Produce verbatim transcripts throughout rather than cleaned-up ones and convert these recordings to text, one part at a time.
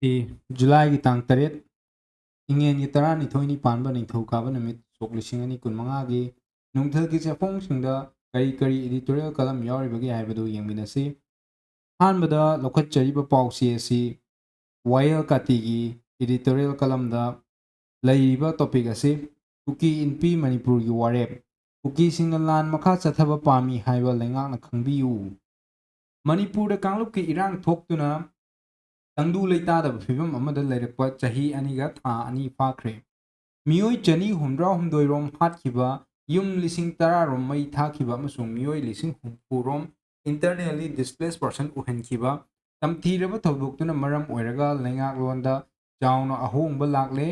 ꯖꯨꯂꯥꯏꯒꯤ ꯇꯥꯡ ꯇꯔꯦꯠ, ꯏꯉꯦꯟꯒꯤ ꯇꯔꯥꯅꯤꯊꯣꯏꯅꯤ ꯄꯥꯟꯕ ꯅꯤꯡꯊꯧꯀꯥꯕ ꯅꯨꯃꯤꯠ, ꯁꯣꯛ ꯂꯤꯁꯤꯡ ꯑꯅꯤ ꯀꯨꯟꯃꯉꯥꯒꯤ ꯅꯨꯡꯊꯤꯜꯒꯤ ꯆꯦꯐꯣꯡꯁꯤꯡꯗ ꯀꯔꯤ ꯀꯔꯤ editorial column ꯌꯥꯎꯔꯤꯕꯒꯦ ꯍꯥꯏꯕꯗꯨ ꯌꯦꯡꯃꯤꯟꯅꯁꯤ꯫ ꯑꯍꯥꯟꯕꯗ ꯂꯧꯈꯠꯆꯔꯤꯕ ꯄꯥꯎꯆꯦ ꯑꯁꯤ ꯋꯥꯌꯦꯜ ꯀꯥꯇꯤꯒꯤ editorial columnꯗ ꯂꯩꯔꯤꯕ topic ꯑꯁꯤ ꯀꯨꯀꯤ ꯏꯟꯄꯤ ꯃꯅꯤꯄꯨꯔꯒꯤ ꯋꯥꯔꯦꯞ, ꯀꯨꯀꯤꯁꯤꯡꯅ ꯂꯥꯟ ꯃꯈꯥ ꯆꯠꯊꯕ ꯄꯥꯝꯃꯤ ꯍꯥꯏꯕ ꯂꯩꯉꯥꯛꯅ ꯈꯪꯕꯤꯌꯨ꯫ ꯃꯅꯤꯄꯨꯔꯗ ꯀꯥꯡꯂꯨꯞꯀꯤ ꯏꯔꯥꯡ ꯊꯣꯛꯇꯨꯅ ꯇꯪꯗꯨ ꯂꯩꯇꯥꯗꯕ ꯐꯤꯕꯝ ꯑꯃꯗ ꯂꯩꯔꯛꯄ ꯆꯍꯤ ꯑꯅꯤꯒ ꯊꯥ ꯑꯅꯤ ꯐꯥꯈ꯭ꯔꯦ꯫ ꯃꯤꯑꯣꯏ ꯆꯅꯤ ꯍꯨꯝꯗ꯭ꯔꯥ ꯍꯨꯝꯗꯣꯏ ꯔꯣꯝ ꯍꯥꯠꯈꯤꯕ, ꯌꯨꯝ ꯂꯤꯁꯤꯡ ꯇꯔꯥ ꯔꯣꯝ ꯃꯩ ꯊꯥꯈꯤꯕ ꯑꯃꯁꯨꯡ ꯃꯤꯑꯣꯏ ꯂꯤꯁꯤꯡ ꯍꯨꯝꯐꯨ ꯔꯣꯝ internally displaced person ꯑꯣꯏꯍꯟꯈꯤꯕ, ꯇꯝꯊꯤꯔꯕ ꯊꯧꯗꯣꯛꯇꯨꯅ ꯃꯔꯝ ꯑꯣꯏꯔꯒ ꯂꯩꯉꯥꯛꯂꯣꯟꯗ ꯆꯥꯎꯅ ꯑꯍꯣꯡꯕ ꯂꯥꯛꯂꯦ,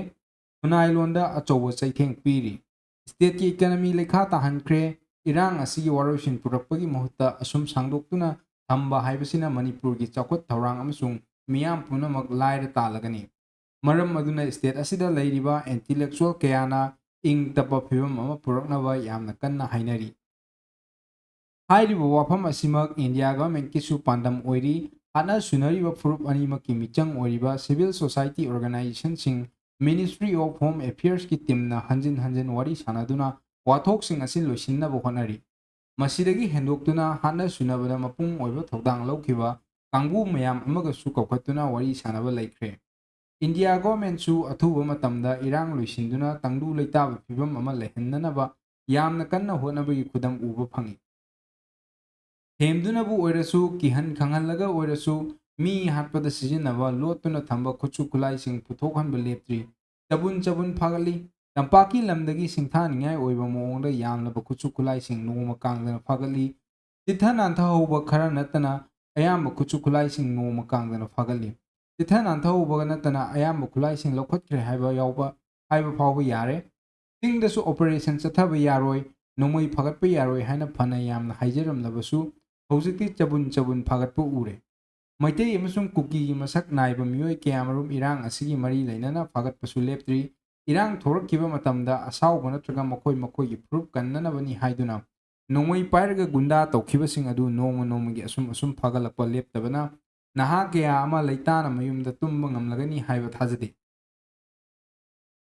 ꯈꯨꯟꯅꯥꯏꯂꯣꯟꯗ ꯑꯆꯧꯕ ꯆꯩꯊꯦꯡ ꯄꯤꯔꯤ꯫ Stateꯀꯤ economy ꯂꯩꯈꯥ ꯇꯥꯍꯟꯈ꯭ꯔꯦ꯫ ꯏꯔꯥꯡ ꯑꯁꯤꯒꯤ ꯋꯥꯔꯣꯏꯁꯤꯟ ꯄꯨꯔꯛꯄꯒꯤ ꯃꯍꯨꯠꯇ ꯑꯁꯨꯝ ꯁꯥꯡꯗꯣꯛꯇꯨꯅ ꯊꯝꯕ ꯍꯥꯏꯕꯁꯤꯅ ꯃꯅꯤꯄꯨꯔꯒꯤ ꯆꯥꯎꯈꯠ ꯊꯧꯔꯥꯡ ꯑꯃꯁꯨꯡ ꯃꯤꯌꯥꯝ ꯄꯨꯝꯅꯃꯛ ꯂꯥꯏꯔ ꯇꯥꯜꯂꯒꯅꯤ꯫ ꯃꯔꯝ ꯑꯗꯨꯅ state ꯑꯁꯤꯗ ꯂꯩꯔꯤꯕ intellectual ꯀꯌꯥꯅ ꯏꯪ ꯇꯞꯄ ꯐꯤꯕꯝ ꯑꯃ ꯄꯨꯔꯛꯅꯕ ꯌꯥꯝꯅ ꯀꯟꯅ ꯍꯥꯏꯅꯔꯤ꯫ ꯍꯥꯏꯔꯤꯕ ꯋꯥꯐꯝ ꯑꯁꯤꯃꯛ India governmentꯀꯤꯁꯨ ꯄꯥꯟꯗꯝ ꯑꯣꯏꯔꯤ꯫ ꯍꯥꯠꯅ ꯁꯨꯅꯔꯤꯕ ꯐꯨꯔꯨꯞ ꯑꯅꯤꯃꯛꯀꯤ ꯃꯤꯆꯪ ꯑꯣꯏꯔꯤꯕ civil society organizationꯁꯤꯡ, Ministry of Home Affairsꯀꯤ teamꯅ ꯍꯟꯖꯤꯟ ꯍꯟꯖꯤꯟ ꯋꯥꯔꯤ ꯁꯥꯅꯗꯨꯅ ꯋꯥꯊꯣꯛꯁꯤꯡ ꯑꯁꯤ ꯂꯣꯏꯁꯤꯟꯅꯕ ꯍꯣꯠꯅꯔꯤ꯫ ꯃꯁꯤꯗꯒꯤ ꯍꯦꯟꯗꯣꯛꯇꯨꯅ ꯍꯥꯠꯅ ꯁꯨꯅꯕꯗ ꯃꯄꯨꯡ ꯑꯣꯏꯕ ꯊꯧꯗꯥꯡ ꯂꯧꯈꯤꯕ ꯀꯥꯡꯕꯨ ꯃꯌꯥꯝ ꯑꯃꯒꯁꯨ ꯀꯧꯈꯠꯇꯨꯅ ꯋꯥꯔꯤ ꯁꯥꯅꯕ ꯂꯩꯈ꯭ꯔꯦ꯫ India governmentꯁꯨ ꯑꯊꯨꯕ ꯃꯇꯝꯗ ꯏꯔꯥꯡ ꯂꯣꯏꯁꯤꯟꯗꯨꯅ ꯇꯪꯗꯨ ꯂꯩꯇꯥꯕ ꯐꯤꯕꯝ ꯑꯃ ꯂꯩꯍꯟꯅꯅꯕ ꯌꯥꯝꯅ ꯀꯟꯅ ꯍꯣꯠꯅꯕꯒꯤ ꯈꯨꯗꯝ ꯎꯕ ꯐꯪꯏ꯫ ꯊꯦꯝꯗꯨꯅꯕꯨ ꯑꯣꯏꯔꯁꯨ, ꯀꯤꯍꯟ ꯈꯪꯍꯜꯂꯒ ꯑꯣꯏꯔꯁꯨ, ꯃꯤ ꯍꯥꯠꯄꯗ ꯁꯤꯖꯤꯟꯅꯕ ꯂꯣꯠꯇꯨꯅ ꯊꯝꯕ ꯈꯨꯠꯁꯨ ꯈꯨꯠꯂꯥꯏꯁꯤꯡ ꯄꯨꯊꯣꯛꯍꯟꯕ ꯂꯦꯞꯇ꯭ꯔꯤ꯫ ꯆꯕꯨꯟ ꯆꯕꯨꯟ ꯐꯥꯒꯠꯂꯤ꯫ ꯇꯝꯄꯥꯛꯀꯤ ꯂꯝꯗꯒꯤ ꯁꯤꯡꯊꯥꯅꯤꯡꯉꯥꯏ ꯑꯣꯏꯕ ꯃꯑꯣꯡꯗ ꯌꯥꯝꯂꯕ ꯈꯨꯠꯁꯨ ꯈꯨꯠꯂꯥꯏꯁꯤꯡ ꯅꯣꯡꯃ ꯀꯥꯡꯗꯅ ꯐꯥꯒꯠꯂꯤ꯫ ꯆꯤꯠꯊ ꯅꯥꯟꯊꯍꯧꯕ ꯈꯔ ꯅꯠꯇꯅ ꯑꯌꯥꯝꯕ ꯈꯨꯠꯁꯨ ꯈꯨꯠꯂꯥꯏꯁꯤꯡ ꯅꯣꯡꯃ ꯀꯥꯡꯗꯅ ꯐꯥꯒꯠꯂꯤ꯫ ꯆꯤꯠꯊ ꯅꯥꯟꯊꯍꯧꯕ ꯅꯠꯇꯅ ꯑꯌꯥꯝꯕ ꯈꯨꯠꯂꯥꯏꯁꯤꯡ ꯂꯧꯈꯠꯈ꯭ꯔꯦ ꯍꯥꯏꯕ ꯌꯥꯎꯕ, ꯍꯥꯏꯕ ꯐꯥꯎꯕ ꯌꯥꯔꯦ꯫ ꯆꯤꯡꯗꯁꯨ operation ꯆꯠꯊꯕ ꯌꯥꯔꯣꯏ, ꯅꯣꯡꯃꯩ ꯐꯥꯒꯠꯄ ꯌꯥꯔꯣꯏ ꯍꯥꯏꯅ ꯐꯅ ꯌꯥꯝꯅ ꯍꯥꯏꯖꯔꯝꯂꯕꯁꯨ, ꯍꯧꯖꯤꯛꯇꯤ ꯆꯕꯨꯟ ꯆꯕꯨꯟ ꯐꯥꯒꯠꯄ ꯎꯔꯦ꯫ ꯃꯩꯇꯩ ꯑꯃꯁꯨꯡ ꯀꯨꯀꯤꯒꯤ ꯃꯁꯛ ꯅꯥꯏꯕ ꯃꯤꯑꯣꯏ ꯀꯌꯥꯃꯔꯨꯝ ꯏꯔꯥꯡ ꯑꯁꯤꯒꯤ ꯃꯔꯤ ꯂꯩꯅꯅ ꯐꯥꯒꯠꯄꯁꯨ ꯂꯦꯞꯇ꯭ꯔꯤ꯫ ꯏꯔꯥꯡ ꯊꯣꯔꯛꯈꯤꯕ ꯃꯇꯝꯗ ꯑꯁꯥꯎꯕ ꯅꯠꯇ꯭ꯔꯒ ꯃꯈꯣꯏ ꯃꯈꯣꯏꯒꯤ ꯐꯨꯔꯨꯞ ꯀꯟꯅꯅꯕꯅꯤ ꯍꯥꯏꯗꯨꯅ ꯅꯣꯡꯃꯩ ꯄꯥꯏꯔꯒ ꯒꯨꯟꯗꯥ ꯇꯧꯈꯤꯕꯁꯤꯡ ꯑꯗꯨ ꯅꯣꯡꯃ ꯅꯣꯡꯃꯒꯤ ꯑꯁꯨꯝ ꯑꯁꯨꯝ ꯐꯥꯒꯠꯂꯛꯄ ꯂꯦꯞꯇꯕꯅ ꯅꯍꯥ ꯀꯌꯥ ꯑꯃ ꯂꯩꯇꯥꯅ ꯃꯌꯨꯝꯗ ꯇꯨꯝꯕ ꯉꯝꯂꯒꯅꯤ ꯍꯥꯏꯕ ꯊꯥꯖꯗꯦ꯫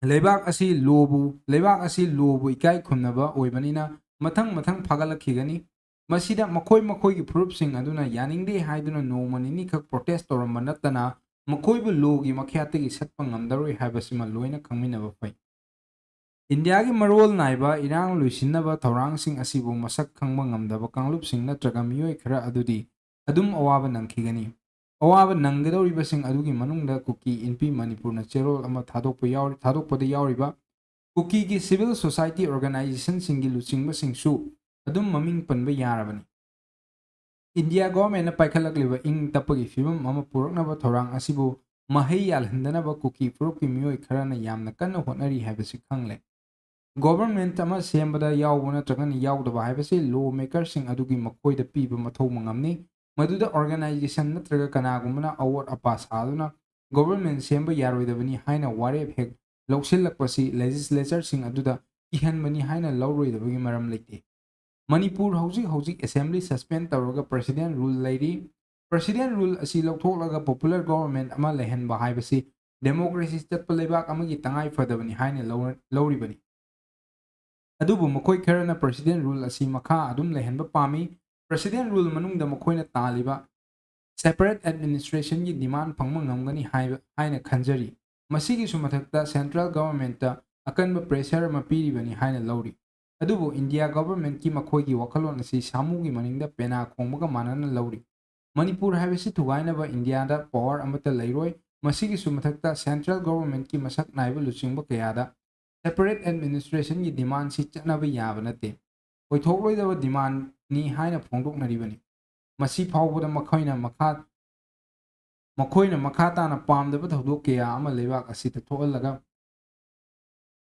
ꯂꯩꯕꯥꯛ ꯑꯁꯤ ꯂꯣꯕꯨ, ꯂꯩꯕꯥꯛ ꯑꯁꯤ ꯂꯣꯕꯨ ꯏꯀꯥꯏ ꯈꯨꯝꯅꯕ ꯑꯣꯏꯕꯅꯤꯅ ꯃꯊꯪ ꯃꯊꯪ ꯐꯥꯒꯠꯂꯛꯈꯤꯒꯅꯤ꯫ ꯃꯁꯤꯗ ꯃꯈꯣꯏ ꯃꯈꯣꯏꯒꯤ ꯐꯨꯔꯨꯞꯁꯤꯡ ꯑꯗꯨꯅ ꯌꯥꯅꯤꯡꯗꯦ ꯍꯥꯏꯗꯨꯅ ꯅꯣꯡꯃ ꯅꯤꯅꯤ ꯈꯛ protest ꯇꯧꯔꯝꯕ ꯅꯠꯇꯅ ꯃꯈꯣꯏꯕꯨ ꯂꯣꯒꯤ ꯃꯈꯥꯗꯒꯤ ꯁꯠꯄ ꯉꯝꯗꯔꯣꯏ ꯍꯥꯏꯕꯁꯤꯃ ꯂꯣꯏꯅ ꯈꯪꯃꯤꯟꯅꯕ ꯐꯩ꯫ ꯏꯟꯗꯤꯌꯥꯒꯤ ꯃꯔꯣꯜ ꯅꯥꯏꯕ ꯏꯔꯥꯡ ꯂꯣꯏꯁꯤꯟꯅꯕ ꯊꯧꯔꯥꯡꯁꯤꯡ ꯑꯁꯤꯕꯨ ꯃꯁꯛ ꯈꯪꯕ ꯉꯝꯗꯕ ꯀꯥꯡꯂꯨꯞꯁꯤꯡ ꯅꯠꯇ꯭ꯔꯒ ꯃꯤꯑꯣꯏ ꯈꯔ ꯑꯗꯨꯗꯤ ꯑꯗꯨꯝ ꯑꯋꯥꯕ ꯅꯪꯈꯤꯒꯅꯤ꯫ ꯑꯋꯥꯕ ꯅꯪꯒꯗꯧꯔꯤꯕꯁꯤꯡ ꯑꯗꯨꯒꯤ ꯃꯅꯨꯡꯗ ꯀꯨꯀꯤ ꯏꯟꯄꯤ ꯃꯅꯤꯄꯨꯔꯅ ꯆꯦꯔꯣꯜ ꯑꯃ ꯊꯥꯗꯣꯛꯄ ꯌꯥꯎꯔꯤ, ꯊꯥꯗꯣꯛꯄꯗ ꯌꯥꯎꯔꯤꯕ ꯀꯨꯀꯤꯒꯤ civil society organization ꯁꯤꯡꯒꯤ ꯂꯨꯆꯤꯡꯕꯁꯤꯡꯁꯨ ꯑꯗꯨꯝ ꯃꯃꯤꯡ ꯄꯟꯕ ꯌꯥꯔꯕꯅꯤ꯫ ꯏꯟꯗꯤꯌꯥ government ꯅ ꯄꯥꯏꯈꯠꯂꯛꯂꯤꯕ ꯏꯪ ꯇꯞꯄꯒꯤ ꯐꯤꯕꯝ ꯑꯃ ꯄꯨꯔꯛꯅꯕ ꯊꯧꯔꯥꯡ ꯑꯁꯤꯕꯨ ꯃꯍꯩ ꯌꯥꯜꯍꯟꯗꯅꯕ ꯀꯨꯀꯤ ꯐꯨꯔꯨꯞꯀꯤ ꯃꯤꯑꯣꯏ ꯈꯔꯅ ꯌꯥꯝꯅ ꯀꯟꯅ ꯍꯣꯠꯅꯔꯤ ꯍꯥꯏꯕꯁꯤ ꯈꯪꯂꯦ꯫ Government ꯑꯃ ꯁꯦꯝꯕꯗ ꯌꯥꯎꯕ ꯅꯠꯇ꯭ꯔꯒꯅ ꯌꯥꯎꯗꯕ ꯍꯥꯏꯕꯁꯤ law maker ꯁꯤꯡ ꯑꯗꯨꯒꯤ ꯃꯈꯣꯏꯗ ꯄꯤꯕ ꯃꯊꯧ ꯃꯉꯝꯅꯤ꯫ ꯃꯗꯨꯗ organization ꯅꯠꯇ꯭ꯔꯒ ꯀꯅꯥꯒꯨꯝꯕꯅ ꯑꯋꯣꯠ ꯑꯄꯥ ꯁꯥꯗꯨꯅ government ꯁꯦꯝꯕ ꯌꯥꯔꯣꯏꯗꯕꯅꯤ ꯍꯥꯏꯅ ꯋꯥꯔꯦꯞ ꯍꯦꯛ ꯂꯧꯁꯤꯜꯂꯛꯄꯁꯤ legislature ꯁꯤꯡ ꯑꯗꯨꯗ ꯏꯍꯟꯕꯅꯤ ꯍꯥꯏꯅ ꯂꯧꯔꯣꯏꯗꯕꯒꯤ ꯃꯔꯝ ꯂꯩꯇꯦ꯫ ꯃꯅꯤꯄꯨꯔ ꯍꯧꯖꯤꯛ ꯍꯧꯖꯤꯛ assembly suspend ꯇꯧꯔꯒ president rule ꯂꯩꯔꯤ꯫ President rule ꯑꯁꯤ ꯂꯧꯊꯣꯛꯂꯒ popular government ꯑꯃ ꯂꯩꯍꯟꯕ ꯍꯥꯏꯕꯁꯤ democracy ꯆꯠꯄ ꯂꯩꯕꯥꯛ ꯑꯃꯒꯤ ꯇꯉꯥꯏ ꯐꯗꯕꯅꯤ ꯍꯥꯏꯅ ꯂꯧ-, ꯂꯧꯔꯤꯕꯅꯤ꯫ ꯑꯗꯨꯕꯨ ꯃꯈꯣꯏ ꯈꯔꯅ president rule ꯑꯁꯤ ꯃꯈꯥ ꯑꯗꯨꯝ ꯂꯩꯍꯟꯕ ꯄꯥꯝꯃꯤ꯫ President rule ꯃꯅꯨꯡꯗ ꯃꯈꯣꯏꯅ ꯇꯥꯜꯂꯤꯕ separate administration ꯒꯤ demand ꯐꯪꯕ ꯉꯝꯒꯅꯤ ꯍꯥꯏꯕ, ꯍꯥꯏꯅ ꯈꯟꯖꯔꯤ꯫ ꯃꯁꯤꯒꯤꯁꯨ ꯃꯊꯛꯇ central government ꯇ ꯑꯀꯟꯕ pressure ꯑꯃ ꯄꯤꯔꯤꯕꯅꯤ ꯍꯥꯏꯅ ꯂꯧꯔꯤ꯫ ꯑꯗꯨꯕꯨ ꯏꯟꯗꯤꯌꯥ government ꯀꯤ ꯃꯈꯣꯏꯒꯤ ꯋꯥꯈꯜꯂꯣꯟ ꯑꯁꯤ ꯁꯥꯃꯨꯒꯤ ꯃꯅꯤꯡꯗ ꯄꯦꯅꯥ ꯈꯣꯡꯕꯒ ꯃꯥꯟꯅꯅ ꯂꯧꯔꯤ꯫ ꯃꯅꯤꯄꯨꯔ ꯍꯥꯏꯕꯁꯤ ꯊꯨꯒꯥꯏꯅꯕ ꯏꯟꯗꯤꯌꯥꯗ power ꯑꯃꯠꯇ ꯂꯩꯔꯣꯏ꯫ ꯃꯁꯤꯒꯤꯁꯨ ꯃꯊꯛꯇ central government ꯀꯤ ꯃꯁꯛ ꯅꯥꯏꯕ ꯂꯨꯆꯤꯡꯕ ꯀꯌꯥꯗ separate administration ꯒꯤ demand ꯁꯤ ꯆꯠꯅꯕ ꯌꯥꯕ ꯅꯠꯇꯦ꯫ ꯑꯣꯏꯊꯣꯛꯂꯣꯏꯗꯕ demand ꯅꯤ ꯍꯥꯏꯅ ꯐꯣꯡꯗꯣꯛꯅꯔꯤꯕꯅꯤ꯫ ꯃꯁꯤ ꯐꯥꯎꯕꯗ ꯃꯈꯣꯏꯅ ꯃꯈꯥ, ꯃꯈꯣꯏꯅ ꯃꯈꯥ ꯇꯥꯅ ꯄꯥꯝꯗꯕ ꯊꯧꯗꯣꯛ ꯀꯌꯥ ꯑꯃ ꯂꯩꯕꯥꯛ ꯑꯁꯤꯗ ꯊꯣꯛꯍꯜꯂꯒ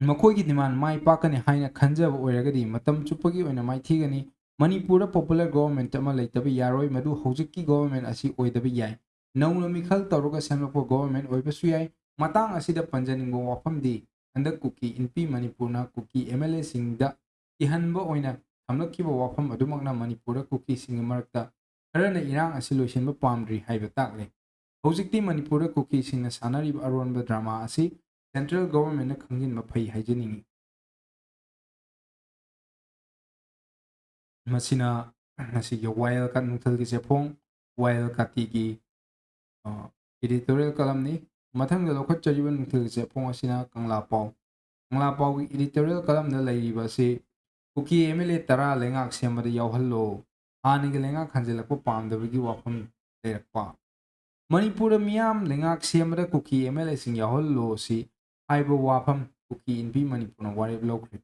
ꯃꯈꯣꯏꯒꯤ demand ꯃꯥꯏ ꯄꯥꯛꯀꯅꯤ ꯍꯥꯏꯅ ꯈꯟꯖꯕ ꯑꯣꯏꯔꯒꯗꯤ ꯃꯇꯝ ꯆꯨꯞꯄꯒꯤ ꯑꯣꯏꯅ ꯃꯥꯏꯊꯤꯒꯅꯤ꯫ ꯃꯅꯤꯄꯨꯔꯗ popular government ꯑꯃ ꯂꯩꯇꯕ ꯌꯥꯔꯣꯏ, ꯃꯗꯨ ꯍꯧꯖꯤꯛꯀꯤ government ꯑꯁꯤ ꯑꯣꯏꯗꯕ ꯌꯥꯏ꯫ ꯅꯧꯅ ꯃꯤꯈꯜ ꯇꯧꯔꯒ ꯁꯦꯝꯂꯛꯄ government ꯑꯣꯏꯕꯁꯨ ꯌꯥꯏ꯫ ꯃꯇꯥꯡ ꯑꯁꯤꯗ ꯄꯟꯖꯅꯤꯡꯕ ꯋꯥꯐꯝꯗꯤ ꯍꯟꯗꯛ ꯀꯨꯀꯤ ꯏꯟꯄꯤ ꯃꯅꯤꯄꯨꯔꯅ ꯀꯨꯀꯤ M L A ꯁꯤꯡꯗ ꯀꯤꯍꯟꯕ ꯑꯣꯏꯅ ꯊꯝꯂꯛꯈꯤꯕ ꯋꯥꯐꯝ ꯑꯗꯨꯃꯛꯅ ꯃꯅꯤꯄꯨꯔꯗ ꯀꯨꯀꯤꯁꯤꯡꯒꯤ ꯃꯔꯛꯇ ꯈꯔꯅ ꯏꯔꯥꯡ ꯑꯁꯤ ꯂꯣꯏꯁꯤꯟꯕ ꯄꯥꯝꯗ꯭ꯔꯤ ꯍꯥꯏꯕ ꯇꯥꯛꯂꯦ꯫ ꯍꯧꯖꯤꯛꯇꯤ ꯃꯅꯤꯄꯨꯔꯗ ꯀꯨꯀꯤꯁꯤꯡꯅ ꯁꯥꯟꯅꯔꯤꯕ ꯑꯔꯣꯟꯕ drama ꯑꯁꯤ central governmentꯅ ꯈꯪꯖꯤꯟꯕ ꯐꯩ ꯍꯥꯏꯖꯅꯤꯡꯏ꯫ ꯃꯁꯤꯅ ꯉꯁꯤꯒꯤ ꯋꯥꯌꯦꯜ ꯀꯥ-, ꯅꯨꯡꯊꯤꯜꯒꯤ ꯆꯦꯐꯣꯡ, ꯋꯥꯌꯦꯜ ꯀꯥꯇꯤꯒꯤ, ꯑ, editorial columnꯅꯤ꯫ ꯃꯊꯪꯗ ꯂꯧꯈꯠꯆꯔꯤꯕ ꯅꯨꯡꯊꯤꯜꯒꯤ ꯆꯦꯐꯣꯡ ꯑꯁꯤꯅ ꯀꯪꯂꯥ ꯄꯥꯎ꯫ ꯀꯪꯂꯥ ꯄꯥꯎꯒꯤ editorial columnꯗ ꯂꯩꯔꯤꯕ ꯑꯁꯤ ꯀꯨꯀꯤ MLA ꯇꯔꯥ ꯂꯩꯉꯥꯛ ꯁꯦꯝꯕꯗ ꯌꯥꯎꯍꯜꯂꯣ, ꯍꯥꯟꯅꯒꯤ ꯂꯩꯉꯥꯛ ꯍꯟꯖꯤꯜꯂꯛꯄ ꯄꯥꯝꯗꯕꯒꯤ ꯋꯥꯐꯝ ꯂꯩꯔꯛꯄ꯫ ꯃꯅꯤꯄꯨꯔꯗ ꯃꯤꯌꯥꯝ ꯂꯩꯉꯥꯛ ꯁꯦꯝꯕꯗ ꯀꯨꯀꯤ MLAꯁꯤꯡ ꯌꯥꯎꯍꯜꯂꯣ ꯑꯁꯤ ꯍꯥꯏꯕ ꯋꯥꯐꯝ ꯀꯨꯀꯤ ꯏꯟꯄꯤ ꯃꯅꯤꯄꯨꯔꯅ ꯋꯥꯔꯦꯞ ꯂꯧꯈ꯭ꯔꯦ꯫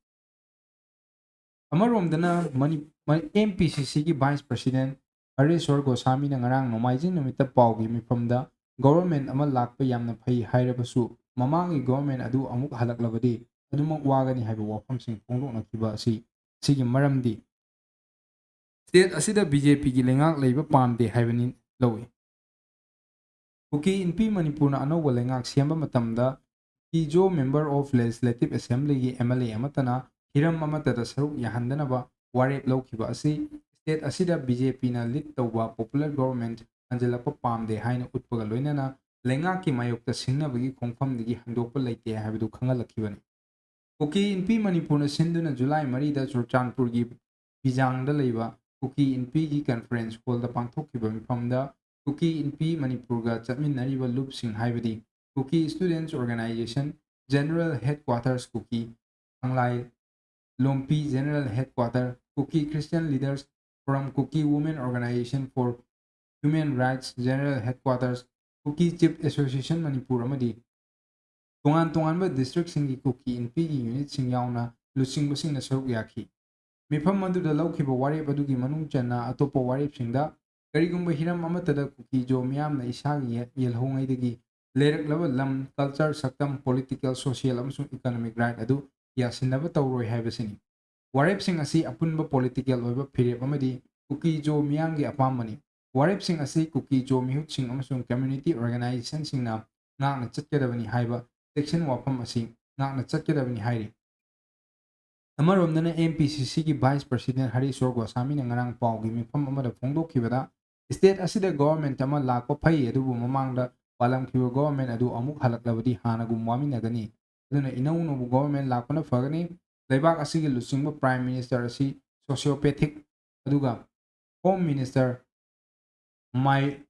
ꯑꯃꯔꯣꯝꯗꯅ ꯃꯅꯤ-, ꯃ-, MPCCꯒꯤ vice president ꯍꯔꯦꯁ꯭ꯋꯔ ꯒꯣꯁꯥꯃꯤꯅ ꯉꯔꯥꯡ ꯅꯣꯡꯃꯥꯏꯖꯤꯡ ꯅꯨꯃꯤꯠꯇ ꯄꯥꯎꯒꯤ ꯃꯤꯐꯝꯗ government ꯑꯃ ꯂꯥꯛꯄ ꯌꯥꯝꯅ ꯐꯩ ꯍꯥꯏꯔꯕꯁꯨ ꯃꯃꯥꯡꯒꯤ government ꯑꯗꯨ ꯑꯃꯨꯛ ꯍꯜꯂꯛꯂꯕꯗꯤ ꯑꯗꯨꯃꯛ ꯋꯥꯒꯅꯤ ꯍꯥꯏꯕ ꯋꯥꯐꯝꯁꯤꯡ ꯐꯣꯡꯗꯣꯛꯅꯈꯤꯕ ꯑꯁꯤ, ꯁꯤꯒꯤ ꯃꯔꯝꯗꯤ state ꯑꯁꯤꯗ BJPꯒꯤ ꯂꯩꯉꯥꯛ ꯂꯩꯕ ꯄꯥꯝꯗꯦ ꯍꯥꯏꯕꯅꯤ ꯂꯧꯏ꯫ ꯀꯨꯀꯤ ꯏꯟꯄꯤ ꯃꯅꯤꯄꯨꯔꯅ ꯑꯅꯧꯕ ꯂꯩꯉꯥꯛ ꯁꯦꯝꯕ ꯃꯇꯝꯗ ꯀꯨꯀꯤ-ꯖꯣ member of legislative assemblyꯒꯤ MLA ꯑꯃꯠꯇꯅ ꯍꯤꯔꯝ ꯑꯃꯠꯇꯗ ꯁꯔꯨꯛ ꯌꯥꯍꯟꯗꯅꯕ ꯋꯥꯔꯦꯞ ꯂꯧꯈꯤꯕ ꯑꯁꯤ state ꯑꯁꯤꯗ BJPꯅ lead ꯇꯧꯕ popular government ꯍꯟꯖꯤꯜꯂꯛꯄ ꯄꯥꯝꯗꯦ ꯍꯥꯏꯅ ꯎꯠꯄꯒ ꯂꯣꯏꯅꯅ ꯂꯩꯉꯥꯛꯀꯤ ꯃꯥꯌꯣꯛꯇ ꯁꯤꯡꯅꯕꯒꯤ ꯈꯣꯡꯐꯝꯗꯒꯤ ꯍꯟꯗꯣꯛꯄ ꯂꯩꯇꯦ ꯍꯥꯏꯕꯗꯨ ꯈꯪꯍꯜꯂꯛꯈꯤꯕꯅꯤ꯫ ꯀꯨꯀꯤ ꯏꯟꯄꯤ ꯃꯅꯤꯄꯨꯔꯅ ꯁꯤꯟꯗꯨꯅ ꯖꯨꯂꯥꯏ ꯃꯔꯤꯗ ꯆꯨꯔꯆꯥꯟꯄꯨꯔꯒꯤ ꯕꯤꯖꯥꯡꯗ ꯂꯩꯕ ꯀꯨꯀꯤ ꯏꯟꯄꯤꯒꯤ conference hallꯗ ꯄꯥꯡꯊꯣꯛꯈꯤꯕ ꯃꯤꯐꯝꯗ ꯀꯨꯀꯤ ꯏꯟꯄꯤ ꯃꯅꯤꯄꯨꯔꯒ ꯆꯠꯃꯤꯟꯅꯔꯤꯕ ꯂꯨꯞꯁꯤꯡ ꯍꯥꯏꯕꯗꯤ Kuki Students Organisation General Headquarters Kuki, ꯈꯪꯂꯥꯏ, ꯂꯣꯝꯄꯤ General Headquarter, Kuki Christian Leaders Forum, Kuki Women Organisation for Human Rights General Headquarters, Kuki Chief Association Manipur ꯑꯃꯗꯤ ꯇꯣꯉꯥꯟ ꯇꯣꯉꯥꯟꯕ districtꯁꯤꯡꯒꯤ ꯀꯨꯀꯤ ꯏꯟꯄꯤꯒꯤ unitꯁꯤꯡ ꯌꯥꯎꯅ ꯂꯨꯆꯤꯡꯕꯁꯤꯡꯅ ꯁꯔꯨꯛ ꯌꯥꯈꯤ꯫ ꯃꯤꯐꯝ ꯑꯗꯨꯗ ꯂꯧꯈꯤꯕ ꯋꯥꯔꯦꯞ ꯑꯗꯨꯒꯤ ꯃꯅꯨꯡ ꯆꯟꯅ ꯑꯇꯣꯞꯄ ꯋꯥꯔꯦꯞꯁꯤꯡꯗ ꯀꯔꯤꯒꯨꯝꯕ ꯍꯤꯔꯝ ꯑꯃꯠꯇꯗ ꯀꯨꯀꯤ-ꯖꯣ ꯃꯤꯌꯥꯝꯅ ꯏꯁꯥꯒꯤ ꯌꯦ-, ꯌꯦꯜꯍꯧꯉꯩꯗꯒꯤ ꯂꯩꯔꯛꯂꯕ ꯂꯝ, culture, ꯁꯛꯇꯝ, political, social ꯑꯃꯁꯨꯡ economic right ꯑꯗꯨ ꯌꯥꯁꯤꯟꯅꯕ ꯇꯧꯔꯣꯏ ꯍꯥꯏꯕꯁꯤꯅꯤ꯫ ꯋꯥꯔꯦꯞꯁꯤꯡ ꯑꯁꯤ ꯑꯄꯨꯟꯕ political ꯑꯣꯏꯕ ꯐꯤꯔꯦꯞ ꯑꯃꯗꯤ ꯀꯨꯀꯤ-ꯖꯣ ꯃꯤꯌꯥꯝꯒꯤ ꯑꯄꯥꯝꯕꯅꯤ꯫ ꯋꯥꯔꯦꯞꯁꯤꯡ ꯑꯁꯤ ꯀꯨꯀꯤ-ꯖꯣ ꯃꯤꯍꯨꯠꯁꯤꯡ ꯑꯃꯁꯨꯡ community organizationꯁꯤꯡꯅ ꯉꯥꯛꯅ ꯆꯠꯀꯗꯕꯅꯤ ꯍꯥꯏꯕ ꯆꯦꯛꯁꯤꯟ ꯋꯥꯐꯝ ꯑꯁꯤ ꯉꯥꯛꯅ ꯆꯠꯀꯗꯕꯅꯤ ꯍꯥꯏꯔꯤ꯫ ꯑꯃꯔꯣꯝꯗꯅ MPCCꯒꯤ vice president ꯍꯔꯦꯁ꯭ꯋꯔ ꯒꯣꯁꯥꯃꯤꯅ ꯉꯔꯥꯡ ꯄꯥꯎꯒꯤ ꯃꯤꯐꯝ ꯑꯃꯗ ꯐꯣꯡꯗꯣꯛꯈꯤꯕꯗ, State ꯑꯁꯤꯗ government ꯑꯃ ꯂꯥꯛꯄ ꯐꯩ, ꯑꯗꯨꯕꯨ ꯃꯃꯥꯡꯗ ꯄꯥꯜꯂꯝꯈꯤꯕ government ꯑꯗꯨ ꯑꯃꯨꯛ ꯍꯜꯂꯛꯂꯕꯗꯤ ꯍꯥꯟꯅꯒꯨꯝ ꯋꯥꯃꯤꯟꯅꯒꯅꯤ꯫ ꯑꯗꯨꯅ ꯏꯅꯧ ꯅꯧꯕ government ꯂꯥꯛꯄꯅ ꯐꯒꯅꯤ꯫ ꯂꯩꯕꯥꯛ ꯑꯁꯤꯒꯤ ꯂꯨꯆꯤꯡꯕ Prime Minister ꯑꯁꯤ sociopathic ꯑꯗꯨꯒ Home Minister ꯃꯥꯏ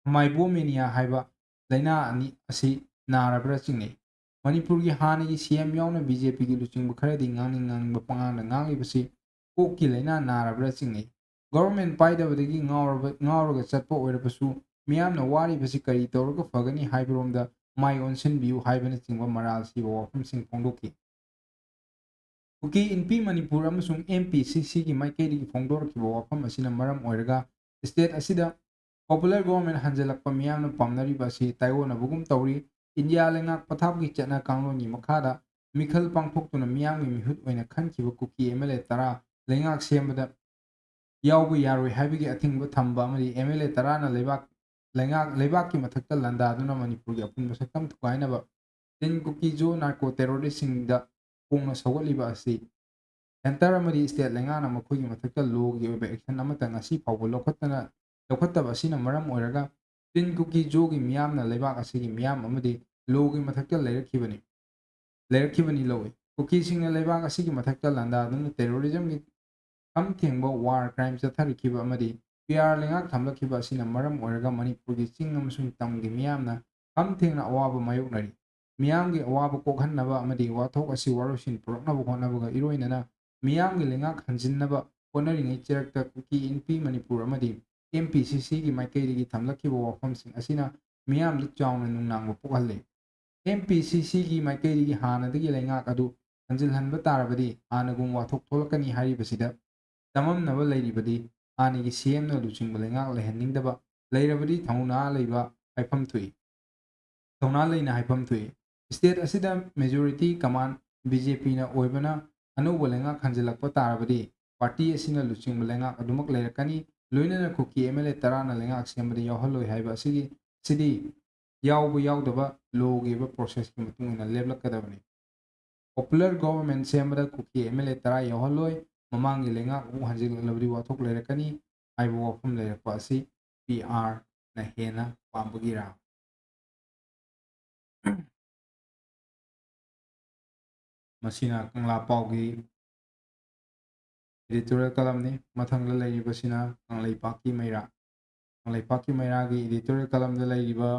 ꯃꯥꯏꯕꯣꯃꯦꯅꯤꯌꯥ ꯍꯥꯏꯕ ꯂꯥꯏꯅꯥ ꯑꯅꯤ ꯑꯁꯤ ꯅꯥꯔꯕ꯭ꯔꯥ ꯆꯤꯡꯅꯩ꯫ ꯃꯅꯤꯄꯨꯔꯒꯤ ꯍꯥꯟꯅꯒꯤ C M ꯌꯥꯎꯅ B J P ꯒꯤ ꯂꯨꯆꯤꯡꯕ ꯈꯔꯗꯤ ꯉꯥꯡꯅꯤꯡ ꯉꯥꯡꯅꯤꯡꯕ ꯄꯉꯥꯡꯗ ꯉꯥꯡꯂꯤꯕꯁꯤ ꯀꯣꯛꯀꯤ ꯂꯥꯏꯅꯥ ꯅꯥꯔꯕ꯭ꯔꯥ ꯆꯤꯡꯅꯩ꯫ Government ꯄꯥꯏꯗꯕꯗꯒꯤ ꯉꯥꯎꯔꯕ ꯉꯥꯎꯔꯒ ꯆꯠꯄ ꯑꯣꯏꯔꯕꯁꯨ ꯃꯤꯌꯥꯝꯅ ꯋꯥꯔꯤꯕꯁꯤ ꯀꯔꯤ ꯇꯧꯔꯒ ꯐꯒꯅꯤ ꯍꯥꯏꯕꯔꯣꯝꯗ ꯃꯥꯏ ꯑꯣꯟꯁꯤꯟꯕꯤꯌꯨ ꯍꯥꯏꯕꯅꯆꯤꯡꯕ ꯃꯔꯥꯜ ꯁꯤꯕ ꯋꯥꯐꯝꯁꯤꯡ ꯐꯣꯡꯗꯣꯛꯈꯤ꯫ ꯀꯨꯀꯤ ꯏꯟꯄꯤ ꯃꯅꯤꯄꯨꯔ ꯑꯃꯁꯨꯡ M P C C ꯒꯤ ꯃꯥꯏꯀꯩꯗꯒꯤ ꯐꯣꯡꯗꯣꯔꯛꯈꯤꯕ ꯋꯥꯐꯝ ꯑꯁꯤꯅ ꯃꯔꯝ ꯑꯣꯏꯔꯒ state ꯑꯁꯤꯗ popular government ꯍꯟꯖꯤꯜꯂꯛꯄ ꯃꯤꯌꯥꯝꯅ ꯄꯥꯝꯅꯔꯤꯕ ꯑꯁꯤ ꯇꯥꯏꯑꯣꯟꯅꯕꯒꯨꯝ ꯇꯧꯔꯤ꯫ ꯏꯟꯗꯤꯌꯥ ꯂꯩꯉꯥꯛ ꯄꯊꯥꯞꯀꯤ ꯆꯠꯅ ꯀꯥꯡꯂꯣꯟꯒꯤ ꯃꯈꯥꯗ ꯃꯤꯈꯜ ꯄꯥꯡꯊꯣꯛꯇꯨꯅ ꯃꯤꯌꯥꯝꯒꯤ ꯃꯤꯍꯨꯠ ꯑꯣꯏꯅ ꯈꯟꯈꯤꯕ ꯀꯨꯀꯤ M L A ꯇꯔꯥ ꯂꯩꯉꯥꯛ ꯁꯦꯝꯕꯗ ꯌꯥꯎꯕ ꯌꯥꯔꯣꯏ ꯍꯥꯏꯕꯒꯤ ꯑꯊꯤꯡꯕ ꯊꯝꯕ ꯑꯃꯗꯤ M L A ꯇꯔꯥꯅ ꯂꯩꯕꯥꯛ ꯂꯩꯉꯥꯛ ꯂꯩꯕꯥꯛꯀꯤ ꯃꯊꯛꯇ ꯂꯥꯟꯗꯥꯗꯨꯅ ꯃꯅꯤꯄꯨꯔꯒꯤ ꯑꯄꯨꯟꯕ ꯁꯛꯇꯝ ꯊꯨꯒꯥꯏꯅꯕ ꯆꯤꯟ ꯀꯨꯀꯤ ꯖꯣ narco terrorist ꯁꯤꯡꯗ ꯐꯣꯡꯅ ꯁꯧꯒꯠꯂꯤꯕ ꯑꯁꯤ centre ꯑꯃꯗꯤ state ꯂꯩꯉꯥꯛꯅ ꯃꯈꯣꯏꯒꯤ ꯃꯊꯛꯇ law ꯒꯤ ꯑꯣꯏꯕ action ꯑꯃꯠꯇ ꯉꯁꯤ ꯐꯥꯎꯕ ꯂꯧꯈꯠꯇꯅ ꯂꯧꯈꯠꯇꯕ ꯑꯁꯤꯅ ꯃꯔꯝ ꯑꯣꯏꯔꯒ ꯆꯤꯟ ꯀꯨꯀꯤ ꯖꯣꯒꯤ ꯃꯤꯌꯥꯝꯅ ꯂꯩꯕꯥꯛ ꯑꯁꯤꯒꯤ ꯃꯤꯌꯥꯝ ꯑꯃꯗꯤ law ꯒꯤ ꯃꯊꯛꯇ ꯂꯩꯔꯛꯈꯤꯕꯅꯤ ꯂꯩꯔꯛꯈꯤꯕꯅꯤ ꯂꯧꯏ꯫ ꯀꯨꯀꯤꯁꯤꯡꯅ ꯂꯩꯕꯥꯛ ꯑꯁꯤꯒꯤ ꯃꯊꯛꯇ ꯂꯥꯟꯗꯥꯗꯨꯅ terrorism ꯒꯤ ꯈꯝ ꯊꯦꯡꯕ war crime ꯆꯠꯊꯔꯛꯈꯤꯕ ꯑꯃꯗꯤ ꯄꯤꯌꯥꯔ ꯂꯩꯉꯥꯛ ꯊꯝꯂꯛꯈꯤꯕ ꯑꯁꯤꯅ ꯃꯔꯝ ꯑꯣꯏꯔꯒ ꯃꯅꯤꯄꯨꯔꯒꯤ ꯆꯤꯡ ꯑꯃꯁꯨꯡ ꯇꯝꯒꯤ ꯃꯤꯌꯥꯝꯅ ꯈꯝ ꯊꯦꯡꯅ ꯑꯋꯥꯕ ꯃꯥꯌꯣꯛꯅꯔꯤ꯫ ꯃꯤꯌꯥꯝꯒꯤ ꯑꯋꯥꯕ ꯀꯣꯛꯍꯟꯅꯕ ꯑꯃꯗꯤ ꯋꯥꯊꯣꯛ ꯑꯁꯤ ꯋꯥꯔꯣꯏꯁꯤꯟ ꯄꯨꯔꯛꯅꯕ ꯍꯣꯠꯅꯕꯒ ꯏꯔꯣꯏꯅꯅ ꯃꯤꯌꯥꯝꯒꯤ ꯂꯩꯉꯥꯛ ꯍꯟꯖꯤꯟꯅꯕ ꯍꯣꯠꯅꯔꯤꯉꯩ ꯆꯔꯛꯇ ꯀꯨꯀꯤ ꯏꯟꯄꯤ ꯃꯅꯤꯄꯨꯔ ꯑꯃꯗꯤ M P C C ꯒꯤ ꯃꯥꯏꯀꯩꯗꯒꯤ ꯊꯝꯂꯛꯈꯤꯕ ꯋꯥꯐꯝꯁꯤꯡ ꯑꯁꯤꯅ ꯃꯤꯌꯥꯝꯗ ꯆꯥꯎꯅ ꯅꯨꯡꯅꯥꯡꯕ ꯄꯣꯛꯍꯜꯂꯤ꯫ M P C C ꯒꯤ ꯃꯥꯏꯀꯩꯗꯒꯤ ꯍꯥꯟꯅꯗꯒꯤ ꯂꯩꯉꯥꯛ ꯑꯗꯨ ꯍꯟꯖꯤꯜꯍꯟꯕ ꯇꯥꯔꯕꯗꯤ ꯍꯥꯟꯅꯒꯨꯝ ꯋꯥꯊꯣꯛ ꯊꯣꯛꯂꯛꯀꯅꯤ ꯍꯥꯏꯔꯤꯕꯁꯤꯗ ꯆꯃꯝꯅꯕ ꯂꯩꯔꯤꯕꯗꯤ ꯍꯥꯟꯅꯒꯤ C M ꯅ ꯂꯨꯆꯤꯡꯕ ꯂꯩꯉꯥꯛ ꯂꯩꯍꯟꯅꯤꯡꯗꯕ ꯂꯩꯔꯕꯗꯤ ꯊꯧꯅꯥ ꯂꯩꯕ ꯍꯥꯏꯐꯝ ꯊꯣꯛꯏ꯫ ꯊꯧꯅꯥ ꯂꯩꯅ ꯍꯥꯏꯐꯝ ꯊꯣꯛꯏ꯫ State ꯑꯁꯤꯗ majority command B J P ꯅ ꯑꯣꯏꯕꯅ ꯑꯅꯧꯕ ꯂꯩꯉꯥꯛ ꯍꯟꯖꯤꯜꯂꯛꯄ ꯇꯥꯔꯕꯗꯤ party ꯑꯁꯤꯅ ꯂꯨꯆꯤꯡꯕ ꯂꯩꯉꯥꯛ ꯑꯗꯨꯃꯛ ꯂꯩꯔꯛꯀꯅꯤ꯫ ꯂꯣꯏꯅꯅ ꯀꯨꯀꯤ M L A ꯇꯔꯥꯅ ꯂꯩꯉꯥꯛ ꯁꯦꯝꯕꯗ ꯌꯥꯎꯍꯜꯂꯣꯏ ꯍꯥꯏꯕ ꯑꯁꯤꯒꯤ ꯁꯤꯗꯤ ꯌꯥꯎꯕ ꯌꯥꯎꯗꯕ law ꯒꯤ ꯑꯣꯏꯕ process ꯀꯤ ꯃꯇꯨꯡ ꯏꯟꯅ ꯂꯦꯞꯂꯛꯀꯗꯕꯅꯤ꯫ Popular government ꯁꯦꯝꯕꯗ ꯀꯨꯀꯤ M L A ꯇꯔꯥ ꯌꯥꯎꯍꯜꯂꯣꯏ꯫ ꯃꯃꯥꯡꯒꯤ ꯂꯩꯉꯥꯛ ꯑꯃꯨꯛ ꯍꯟꯖꯤꯜꯂꯛꯂꯕꯗꯤ ꯋꯥꯊꯣꯛ ꯂꯩꯔꯛꯀꯅꯤ꯫ ꯍꯥꯏꯕ ꯋꯥꯐꯝ ꯂꯩꯔꯛꯄ ꯑꯁꯤ ꯄꯤ ꯑꯥꯔꯅ ꯍꯦꯟꯅ ꯄꯥꯝꯕꯒꯤꯔꯥ? ꯃꯁꯤꯅ ꯀꯪꯂꯥ ꯄꯥꯎꯒꯤ editorial columnꯅꯤ꯫ ꯃꯊꯪꯗ ꯂꯩꯔꯤꯕꯁꯤꯅ ꯀꯪꯂꯩꯄꯥꯛꯀꯤ ꯃꯩꯔꯥ꯫ ꯀꯪꯂꯩꯄꯥꯛꯀꯤ ꯃꯩꯔꯥꯒꯤ editorial columnꯗ ꯂꯩꯔꯤꯕ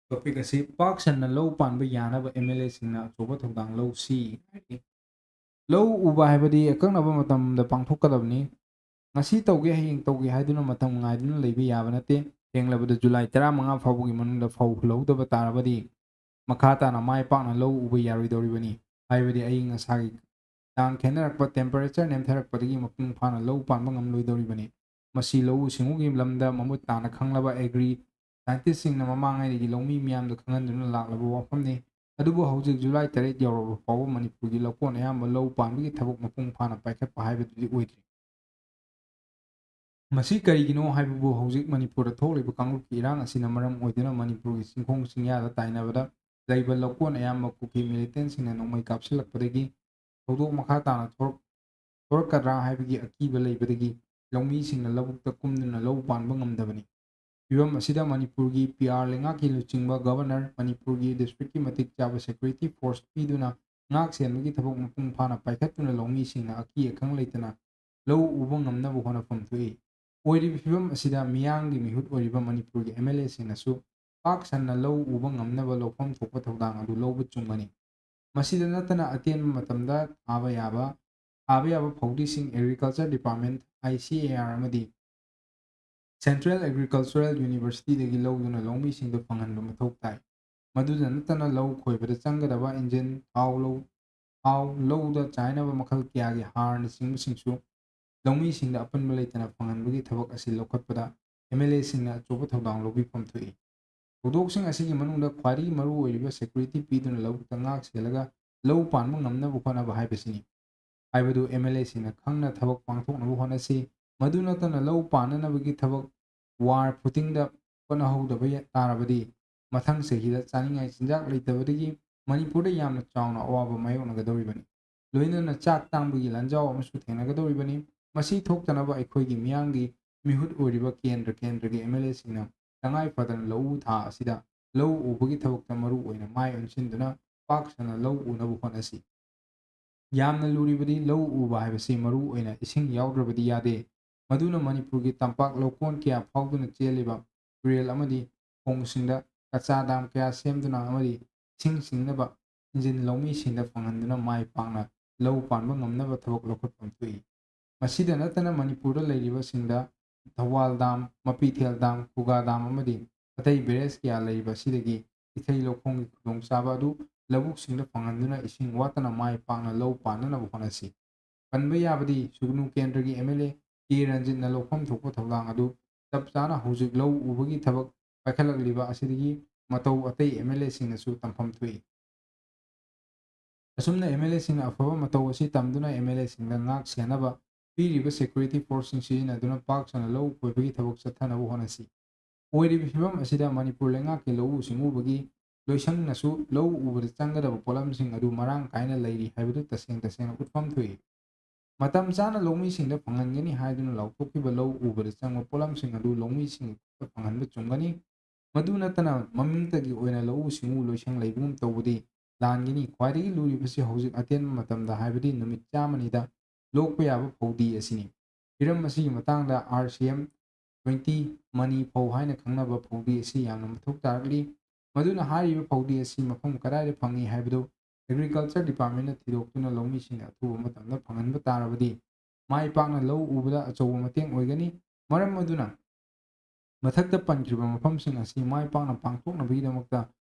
topic ꯑꯁꯤ ꯄꯥꯛ ꯁꯟꯅ ꯂꯧ ꯄꯥꯟꯕ ꯌꯥꯅꯕ ꯑꯦꯝ ꯑꯦꯜ ꯑꯦꯁꯤꯡꯅ ꯑꯆꯧꯕ ꯊꯧꯗꯥꯡ ꯂꯧꯁꯤ ꯍꯥꯏꯔꯤ꯫ ꯂꯧ ꯎꯕ ꯍꯥꯏꯕꯗꯤ ꯑꯀꯛꯅꯕ ꯃꯇꯝꯗ ꯄꯥꯡꯊꯣꯛꯀꯗꯕꯅꯤ꯫ ꯉꯁꯤ ꯇꯧꯒꯦ, ꯍꯌꯦꯡ ꯇꯧꯒꯦ ꯍꯥꯏꯗꯨꯅ ꯃꯇꯝ ꯉꯥꯏꯗꯨꯅ ꯂꯩꯕ ꯌꯥꯕ ꯅꯠꯇꯦ꯫ ꯊꯦꯡꯂꯕꯗ ꯖꯨꯂꯥꯏ ꯇꯔꯥꯃꯉꯥ ꯐꯥꯎꯕꯒꯤ ꯃꯅꯨꯡꯗ ꯐꯧ ꯍꯨꯜꯍꯧꯗꯕ ꯇꯥꯔꯕꯗꯤ ꯃꯈꯥ ꯇꯥꯅ ꯃꯥꯏ ꯄꯥꯛꯅ ꯂꯧ ꯎꯕ ꯌꯥꯔꯣꯏꯗꯧꯔꯤꯕꯅꯤ꯫ ꯍꯥꯏꯕꯗꯤ ꯑꯏꯪ ꯑꯁꯥꯒꯤ ꯆꯥꯡ ꯈꯦꯠꯅꯔꯛꯄ, temperature ꯅꯦꯝꯊꯔꯛꯄꯗꯒꯤ ꯃꯄꯨꯡ ꯐꯥꯅ ꯂꯧ ꯄꯥꯟꯕ ꯉꯝꯂꯣꯏꯗꯧꯔꯤꯕꯅꯤ꯫ ꯃꯁꯤ ꯂꯧꯎ ꯁꯤꯡꯎꯒꯤ ꯂꯝꯗ ꯃꯃꯨꯠ ꯇꯥꯅ ꯈꯪꯂꯕ agri scientistꯁꯤꯡꯅ ꯃꯃꯥꯡꯉꯩꯗꯒꯤ ꯂꯧꯃꯤ ꯃꯤꯌꯥꯝꯗ ꯈꯪꯍꯟꯗꯨꯅ ꯂꯥꯛꯂꯕ ꯋꯥꯐꯝꯅꯤ꯫ ꯑꯗꯨꯕꯨ ꯍꯧꯖꯤꯛ ꯖꯨꯂꯥꯏ ꯇꯔꯦꯠ ꯌꯧꯔꯕ ꯐꯥꯎꯕ ꯃꯅꯤꯄꯨꯔꯒꯤ ꯂꯧꯀꯣꯟ ꯑꯌꯥꯝꯕ ꯂꯧ ꯄꯥꯟꯕꯒꯤ ꯊꯕꯛ ꯃꯄꯨꯡ ꯐꯥꯅ ꯄꯥꯏꯈꯠꯄ ꯍꯥꯏꯕꯗꯨꯗꯤ ꯑꯣꯏꯗ꯭ꯔꯤ꯫ ꯃꯁꯤ ꯀꯔꯤꯒꯤꯅꯣ ꯍꯥꯏꯕꯕꯨ ꯍꯧꯖꯤꯛ ꯃꯅꯤꯄꯨꯔꯗ ꯊꯣꯛꯂꯤꯕ ꯀꯥꯡꯂꯨꯞꯀꯤ ꯏꯔꯥꯡ ꯑꯁꯤꯅ ꯃꯔꯝ ꯑꯣꯏꯗꯨꯅ ꯃꯅꯤꯄꯨꯔꯒꯤ ꯆꯤꯡꯈꯣꯡ ꯆꯤꯡꯌꯥꯗ ꯇꯥꯏꯅꯕꯗ ꯂꯩꯕ ꯂꯧꯀꯣꯟ ꯑꯌꯥꯝꯕ ꯀꯨꯀꯤ militantꯁꯤꯡꯅ ꯅꯣꯡꯃꯩ ꯀꯥꯞꯁꯤꯜꯂꯛꯄꯗꯒꯤ ꯊꯧꯗꯣꯛ ꯃꯈꯥ ꯇꯥꯅ ꯊꯣꯔꯛ-, ꯊꯣꯔꯛꯀꯗ꯭ꯔꯥ ꯍꯥꯏꯕꯒꯤ ꯑꯀꯤꯕ ꯂꯩꯕꯗꯒꯤ ꯂꯧꯃꯤꯁꯤꯡꯅ ꯂꯧꯕꯨꯛꯇ ꯀꯨꯝꯗꯨꯅ ꯂꯧ ꯄꯥꯟꯕ ꯉꯝꯗꯕꯅꯤ꯫ ꯐꯤꯚꯝ ꯑꯁꯤꯗ ꯃꯅꯤꯄꯨꯔꯒꯤ ꯄꯤ ꯑꯥꯔ ꯂꯩꯉꯥꯛꯀꯤ ꯂꯨꯆꯤꯡꯕ ꯒꯕꯔꯅꯔ, ꯃꯅꯤꯄꯨꯔꯒꯤ districtꯀꯤ ꯃꯇꯤꯛ ꯆꯥꯕ security force ꯄꯤꯗꯨꯅ ꯉꯥꯛ ꯁꯦꯟꯕꯒꯤ ꯊꯕꯛ ꯃꯄꯨꯡ ꯐꯥꯅ ꯄꯥꯏꯈꯠꯇꯨꯅ ꯂꯧꯃꯤꯁꯤꯡꯅ ꯑꯀꯤ ꯑꯈꯪ ꯂꯩꯇꯅ ꯂꯧ ꯎꯕ ꯉꯝꯅꯕ ꯍꯣꯠꯅꯐꯝ ꯊꯣꯛꯏ꯫ ꯑꯣꯏꯔꯤꯕ ꯐꯤꯚꯝ ꯑꯁꯤꯗ ꯃꯤꯌꯥꯝꯒꯤ ꯃꯤꯍꯨꯠ ꯑꯣꯏꯔꯤꯕ ꯃꯅꯤꯄꯨꯔꯒꯤ ꯑꯦꯝ ꯑꯦꯜ ꯑꯦꯁꯤꯡꯅꯁꯨ ꯄꯥꯛ ꯁꯟꯅ ꯂꯧ ꯎꯕ ꯉꯝꯅꯕ ꯂꯧꯐꯝ ꯊꯣꯛꯄ ꯊꯧꯗꯥꯡ ꯑꯗꯨ ꯂꯧꯕ ꯆꯨꯝꯒꯅꯤ꯫ ꯃꯁꯤꯗ ꯅꯠꯇꯅ ꯑꯇꯦꯟꯕ ꯃꯇꯝꯗ ꯊꯥꯕ ꯌꯥꯕ, ꯊꯥꯕ ꯌꯥꯕ ꯐꯧꯗꯤꯁꯤꯡ Agriculture Department, I C A R ꯑꯃꯗꯤ Central Agricultural Universityꯗꯒꯤ ꯂꯧꯗꯨꯅ ꯂꯧꯃꯤꯁꯤꯡꯗ ꯐꯪꯍꯟꯕ ꯃꯊꯧ ꯇꯥꯏ꯫ ꯃꯗꯨꯗ ꯅꯠꯇꯅ ꯂꯧ ꯈꯣꯏꯕꯗ ꯆꯪꯒꯗꯕ engine, ꯊꯥꯎ ꯂꯧ, ꯊꯥꯎ ꯂꯧꯗ ꯆꯥꯏꯅꯕ ꯃꯈꯜ ꯀꯌꯥꯒꯤ ꯍꯥꯔꯅꯆꯤꯡꯕꯁꯤꯡꯁꯨ ꯂꯧꯃꯤꯁꯤꯡꯗ ꯑꯄꯟꯕ ꯂꯩꯇꯅ ꯐꯪꯍꯟꯕꯒꯤ ꯊꯕꯛ ꯑꯁꯤ ꯂꯧꯈꯠꯄꯗ ꯑꯦꯝ ꯑꯦꯜ ꯑꯦꯁꯤꯡꯅ ꯑꯆꯧꯕ ꯊꯧꯗꯥꯡ ꯂꯧꯕꯤꯐꯝ ꯊꯣꯛꯏ꯫ ꯊꯧꯗꯣꯛꯁꯤꯡ ꯑꯁꯤꯒꯤ ꯃꯅꯨꯡꯗ ꯈ꯭ꯋꯥꯏꯗꯒꯤ ꯃꯔꯨ ꯑꯣꯏꯔꯤꯕ security ꯄꯤꯗꯨꯅ ꯂꯧꯕꯨꯛꯇ ꯉꯥꯛ ꯁꯦꯜꯂꯒ ꯂꯧ ꯄꯥꯟꯕ ꯉꯝꯅꯕ ꯍꯣꯠꯅꯕ ꯍꯥꯏꯕꯁꯤꯅꯤ꯫ ꯍꯥꯏꯕꯗꯨ ꯑꯦꯝ ꯑꯦꯜ ꯑꯦꯁꯤꯡꯅ ꯈꯪꯅ ꯊꯕꯛ ꯄꯥꯡꯊꯣꯛꯅꯕ ꯍꯣꯠꯅꯁꯤ꯫ ꯃꯗꯨ ꯅꯠꯇꯅ ꯂꯧ ꯄꯥꯟꯅꯅꯕꯒꯤ ꯊꯕꯛ ꯋꯥꯔ ꯐꯨꯇꯤꯡꯗ ꯍꯣꯠꯅꯍꯧꯗꯕ ꯌꯥ-, ꯇꯥꯔꯕꯗꯤ ꯃꯊꯪ ꯆꯍꯤꯗ ꯆꯥꯅꯤꯡꯉꯥꯏ ꯆꯤꯟꯖꯥꯛ ꯂꯩꯇꯕꯗꯒꯤ ꯃꯅꯤꯄꯨꯔꯗ ꯌꯥꯝꯅ ꯆꯥꯎꯅ ꯑꯋꯥꯕ ꯃꯥꯌꯣꯛꯅꯒꯗꯧꯔꯤꯕꯅꯤ꯫ ꯂꯣꯏꯅꯅ ꯆꯥꯛ ꯇꯥꯡꯕꯒꯤ ꯂꯥꯟꯖꯥꯎ ꯑꯃꯁꯨ ꯊꯦꯡꯅꯒꯗꯧꯔꯤꯕꯅꯤ꯫ ꯃꯁꯤ ꯊꯣꯛꯇꯅꯕ ꯑꯩꯈꯣꯏꯒꯤ ꯃꯤꯌꯥꯝꯒꯤ ꯃꯤꯍꯨꯠ ꯑꯣꯏꯔꯤꯕ ꯀꯦꯟꯗ꯭ꯔ ꯀꯦꯟꯗ꯭ꯔꯒꯤ MLA ꯁꯤꯡꯅ ꯇꯉꯥꯏ ꯐꯗꯅ ꯂꯧꯎ ꯊꯥ ꯑꯁꯤꯗ ꯂꯧ ꯎꯕꯒꯤ ꯊꯕꯛꯇ ꯃꯔꯨ ꯑꯣꯏꯅ ꯃꯥꯏ ꯑꯣꯟꯁꯤꯟꯗꯨꯅ ꯄꯥꯛ ꯁꯟꯅ ꯂꯧ ꯎꯅꯕ ꯍꯣꯠꯅꯁꯤ꯫ ꯌꯥꯝꯅ ꯂꯨꯔꯤꯕꯗꯤ ꯂꯧ ꯎꯕ ꯍꯥꯏꯕꯁꯤ ꯃꯔꯨ ꯑꯣꯏꯅ ꯏꯁꯤꯡ ꯌꯥꯎꯗ꯭ꯔꯕꯗꯤ ꯌꯥꯗꯦ꯫ ꯃꯗꯨꯅ ꯃꯅꯤꯄꯨꯔꯒꯤ ꯇꯝꯄꯥꯛ ꯂꯧꯀꯣꯟ ꯀꯌꯥ ꯐꯥꯎꯗꯨꯅ ꯆꯦꯜꯂꯤꯕ ꯇꯨꯔꯦꯜ ꯑꯃꯗꯤ ꯈꯣꯡꯁꯤꯡꯗ ꯀꯆꯥ ꯗꯥꯝ ꯀꯌꯥ ꯁꯦꯝꯗꯨꯅ ꯑꯃꯗꯤ ꯏꯁꯤꯡ ꯆꯤꯡꯅꯕ ꯏꯟꯖꯤꯟ ꯂꯧꯃꯤꯁꯤꯡꯗ ꯐꯪꯍꯟꯗꯨꯅ ꯃꯥꯏ ꯄꯥꯛꯅ ꯂꯧ ꯄꯥꯟꯕ ꯉꯝꯅꯕ ꯊꯕꯛ ꯂꯧꯈꯠꯐꯝ ꯊꯣꯛꯏ꯫ ꯃꯁꯤꯗ ꯅꯠꯇꯅ ꯃꯅꯤꯄꯨꯔꯗ ꯂꯩꯔꯤꯕꯁꯤꯡꯗ ꯊꯧꯕꯥꯜ ꯗꯥꯝ, ꯃꯄꯤꯊꯦꯜ ꯗꯥꯝ, ꯈꯨꯒꯥ ꯗꯥꯝ ꯑꯃꯗꯤ ꯑꯇꯩ ꯕꯦꯔꯦꯖ ꯀꯌꯥ ꯂꯩꯔꯤꯕ ꯑꯁꯤꯗꯒꯤ ꯏꯊꯩ ꯂꯧꯈꯣꯡꯒꯤ ꯈꯨꯗꯣꯡꯆꯥꯕ ꯑꯗꯨ ꯂꯧꯕꯨꯛꯁꯤꯡꯗ ꯐꯪꯍꯟꯗꯨꯅ ꯏꯁꯤꯡ ꯋꯥꯠꯇꯅ ꯃꯥꯏ ꯄꯥꯛꯅ ꯂꯧ ꯄꯥꯟꯅꯅꯕ ꯍꯣꯠꯅꯁꯤ꯫ ꯄꯟꯕ ꯌꯥꯕꯗꯤ ꯁꯨꯒꯅꯨ ꯀꯦꯟꯗ꯭ꯔꯒꯤ MLA ꯀꯦ ꯔꯟꯖꯤꯠꯅ ꯂꯧꯐꯝ ꯊꯣꯛꯄ ꯊꯧꯗꯥꯡ ꯑꯗꯨ ꯆꯞ ꯆꯥꯅ ꯍꯧꯖꯤꯛ ꯂꯧ ꯎꯕꯒꯤ ꯊꯕꯛ ꯄꯥꯏꯈꯠꯂꯛꯂꯤꯕ ꯑꯁꯤꯗꯒꯤ ꯃꯇꯧ ꯑꯇꯩ MLA ꯁꯤꯡꯅꯁꯨ ꯇꯝꯐꯝ ꯊꯣꯛꯏ꯫ ꯑꯁꯨꯝꯅ MLA ꯁꯤꯡꯅ ꯑꯐꯕ ꯃꯇꯧ ꯑꯁꯤ ꯇꯝꯗꯨꯅ MLA ꯁꯤꯡꯗ ꯉꯥꯛ ꯁꯦꯟꯅꯕ ꯄꯤꯔꯤꯕ security force ꯁꯤꯡ ꯁꯤꯖꯤꯟꯅꯗꯨꯅ ꯄꯥꯛ ꯁꯟꯅ ꯂꯧ ꯈꯣꯏꯕꯒꯤ ꯊꯕꯛ ꯆꯠꯊꯅꯕ ꯍꯣꯠꯅꯁꯤ꯫ ꯑꯣꯏꯔꯤꯕ ꯐꯤꯕꯝ ꯑꯁꯤꯗ ꯃꯅꯤꯄꯨꯔ ꯂꯩꯉꯥꯛꯀꯤ ꯂꯧꯎ ꯁꯤꯡꯎꯕꯒꯤ ꯂꯣꯏꯁꯪꯅꯁꯨ ꯂꯧ ꯎꯕꯗ ꯆꯪꯒꯗꯕ ꯄꯣꯠꯂꯝꯁꯤꯡ ꯑꯗꯨ ꯃꯔꯥꯡ ꯀꯥꯏꯅ ꯂꯩꯔꯤ ꯍꯥꯏꯕꯗꯨ ꯇꯁꯦꯡ ꯇꯁꯦꯡꯅ ꯎꯠꯐꯝ ꯊꯣꯛꯏ꯫ ꯃꯇꯝ ꯆꯥꯅ ꯂꯧꯃꯤꯁꯤꯡꯗ ꯐꯪꯍꯟꯒꯅꯤ ꯍꯥꯏꯗꯨꯅ ꯂꯥꯎꯊꯣꯛꯈꯤꯕ ꯂꯧ ꯎꯕꯗ ꯆꯪꯕ ꯄꯣꯠꯂꯝꯁꯤꯡ ꯑꯗꯨ ꯂꯧꯃꯤꯁꯤꯡꯒꯤ ꯈꯨꯠꯇ ꯐꯪꯍꯟꯕ ꯆꯨꯝꯒꯅꯤ꯫ ꯃꯗꯨ ꯅꯠꯇꯅ ꯃꯃꯤꯡꯇꯒꯤ ꯑꯣꯏꯅ ꯂꯧꯎ ꯁꯤꯡꯎ ꯂꯣꯏꯁꯪ ꯂꯩꯕꯒꯨꯝ ꯇꯧꯕꯗꯤ ꯂꯥꯟꯒꯅꯤ꯫ ꯈ꯭ꯋꯥꯏꯗꯒꯤ ꯂꯨꯔꯤꯕꯁꯤ ꯍꯧꯖꯤꯛ ꯑꯇꯦꯟꯕ ꯃꯇꯝꯗ, ꯍꯥꯏꯕꯗꯤ ꯅꯨꯃꯤꯠ ꯆꯥꯝꯃꯅꯤꯗ ꯂꯣꯛꯄ ꯌꯥꯕ ꯐꯧꯗꯤ ꯑꯁꯤꯅꯤ꯫ ꯍꯤꯔꯝ ꯑꯁꯤꯒꯤ ꯃꯇꯥꯡꯗ RCM twenty ꯃꯅꯤ ꯐꯧ ꯍꯥꯏꯅ ꯈꯪꯅꯕ ꯐꯧꯗꯤ ꯑꯁꯤ ꯌꯥꯝꯅ ꯃꯊꯧ ꯇꯥꯔꯛꯂꯤ꯫ ꯃꯗꯨꯅ ꯍꯥꯏꯔꯤꯕ ꯐꯧꯗꯤ ꯑꯁꯤ ꯃꯐꯝ ꯀꯗꯥꯏꯗ ꯐꯪꯏ ꯍꯥꯏꯕꯗꯨ Agriculture Department ꯅ ꯊꯤꯗꯣꯛꯇꯨꯅ ꯂꯧꯃꯤꯁꯤꯡꯅ ꯑꯊꯨꯕ ꯃꯇꯝꯗ ꯐꯪꯍꯟꯕ ꯇꯥꯔꯕꯗꯤ ꯃꯥꯏ ꯄꯥꯛꯅ ꯂꯧ ꯎꯕꯗ ꯑꯆꯧꯕ ꯃꯇꯦꯡ ꯑꯣꯏꯒꯅꯤ꯫ ꯃꯔꯝ ꯑꯗꯨꯅ ꯃꯊꯛꯇ ꯄꯟꯈ꯭ꯔꯤꯕ ꯃꯐꯝꯁꯤꯡ ꯑꯁꯤ ꯃꯥꯏ ꯄꯥꯛꯅ ꯄꯥꯡꯊꯣꯛꯅꯕꯒꯤꯗꯃꯛꯇ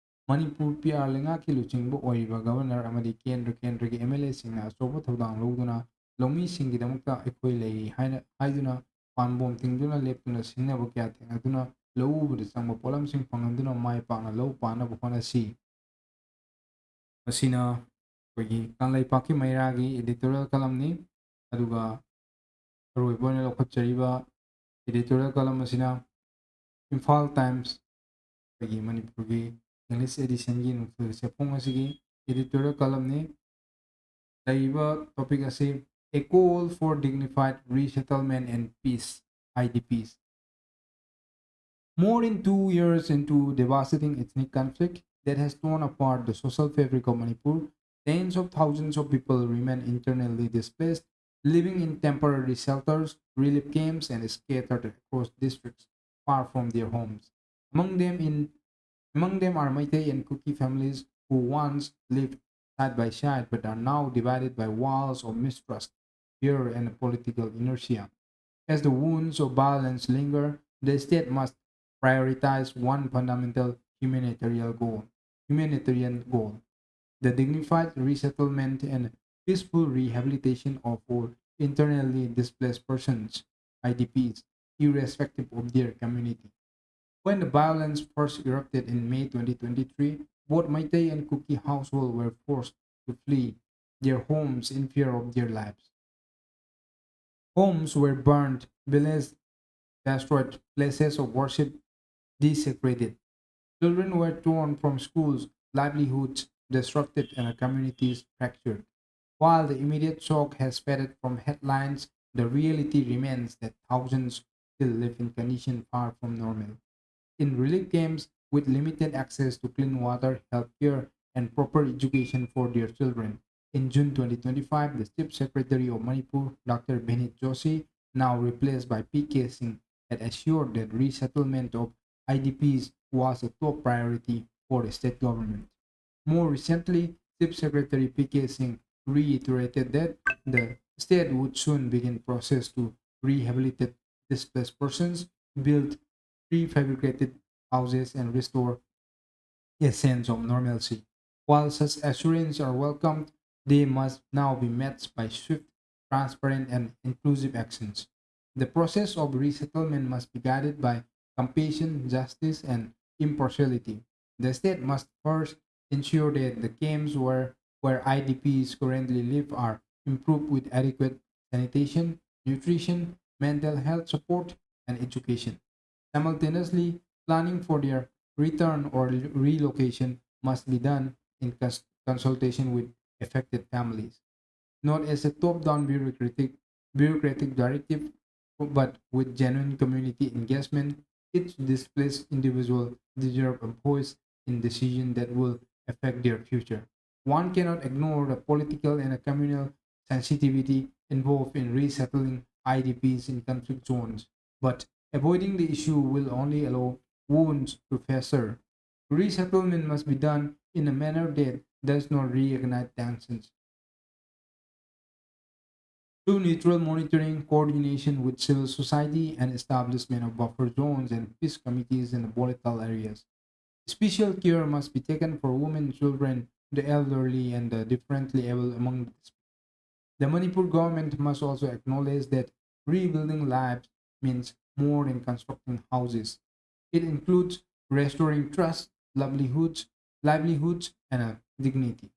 ꯃꯅꯤꯄꯨꯔ PR ꯂꯩꯉꯥꯛꯀꯤ ꯂꯨꯆꯤꯡꯕ ꯑꯣꯏꯔꯤꯕ Governor ꯑꯃꯗꯤ ꯀꯦꯟꯗ꯭ꯔ ꯀꯦꯟꯗ꯭ꯔꯒꯤ MLA ꯁꯤꯡꯅ ꯑꯆꯧꯕ ꯊꯧꯗꯥꯡ ꯂꯧꯗꯨꯅ ꯂꯧꯃꯤꯁꯤꯡꯒꯤꯗꯃꯛꯇ ꯑꯩꯈꯣꯏ ꯂꯩꯔꯤ ꯍꯥꯏꯅ ꯍꯥꯏꯗꯨꯅ ꯄꯥꯝꯕꯣꯝ ꯇꯤꯡꯗꯨꯅ ꯂꯦꯞꯇꯨꯅ ꯁꯤꯡꯅꯕ ꯀꯌꯥ ꯊꯦꯡꯅꯗꯨꯅ ꯂꯧ ꯎꯕꯗ ꯆꯪꯕ ꯄꯣꯠꯂꯝꯁꯤꯡ ꯐꯪꯍꯟꯗꯨꯅ ꯃꯥꯏ ꯄꯥꯛꯅ ꯂꯧ ꯄꯥꯟꯅꯕ ꯍꯣꯠꯅꯁꯤ꯫ ꯃꯁꯤꯅ ꯑꯩꯈꯣꯏꯒꯤ ꯀꯪꯂꯩꯄꯥꯛꯀꯤ ꯃꯩꯔꯥꯒꯤ editorial column ꯅꯤ꯫ ꯑꯗꯨꯒ ꯑꯔꯣꯏꯕ ꯑꯣꯏꯅ ꯂꯧꯈꯠꯆꯔꯤꯕ editorial column ꯑꯁꯤꯅ ꯏꯝꯐꯥꯜ Times, ꯑꯩꯈꯣꯏꯒꯤ ꯃꯅꯤꯄꯨꯔꯒꯤ English edition ꯒꯤ ꯅꯨꯡꯊꯤꯜꯒꯤ ꯆꯦꯐꯣꯡ ꯑꯁꯤꯒꯤ editorial column ꯅꯤ꯫ ꯂꯩꯔꯤꯕ topic ꯑꯁꯤ A call for dignified resettlement and peace, I D Ps. More than two years into devastating ethnic conflict that has torn apart the social fabric of Manipur, tens of thousands of people remain internally displaced, living in temporary shelters, relief camps, and scattered across districts far from their homes. Among them in among them are Meitei and Kuki families who once lived side by side but are now divided by walls of mistrust, fear, and political inertia. As the wounds of violence linger, the state must prioritize one fundamental humanitarian goal. Humanitarian goal: the dignified resettlement and peaceful rehabilitation of all internally displaced persons, I D Ps, irrespective of their community. When the violence first erupted in May twenty twenty-three, both Meitei and Kuki households were forced to flee their homes in fear of their lives. Homes were burned, villages destroyed, places of worship desecrated. Children were torn from schools, livelihoods disrupted, and communities fractured. While the immediate shock has faded from headlines, the reality remains that thousands still live in conditions far from normal, in relief camps with limited access to clean water, healthcare, and proper education for their children. In June twenty twenty-five, the Chief Secretary of Manipur, Doctor Binit Joshi, now replaced by P K Singh, had assured that resettlement of I D Ps was a top priority for the state government. More recently, Chief Secretary P K Singh reiterated that the state would soon begin process to rehabilitate displaced persons, build prefabricated houses, and restore a sense of normalcy. While such assurances are welcomed, they must now be matched by swift, transparent, and inclusive actions. The process of resettlement must be guided by compassion, justice, and impartiality. The state must first ensure that the camps where, where I D Ps currently live are improved with adequate sanitation, nutrition, mental health support, and education. Simultaneously, planning for their return or relocation must be done in cons- consultation with affected families. not as a top-down bureaucratic, bureaucratic directive, but with genuine community engagement. Each displaced individual deserves a voice in decisions that will affect their future. One cannot ignore the political and communal sensitivity involved in resettling I D Ps in conflict zones, but avoiding the issue will only allow wounds to fester. Resettlement must be done in a manner that does not reignite tensions. Through neutral monitoring, coordination with civil society, and establishment of buffer zones and peace committees in the volatile areas. Special care must be taken for women, children, the elderly, and the differently abled among the displaced. The Manipur government must also acknowledge that rebuilding lives means more than constructing houses. It includes restoring trust, livelihoods, livelihoods, and a dignity.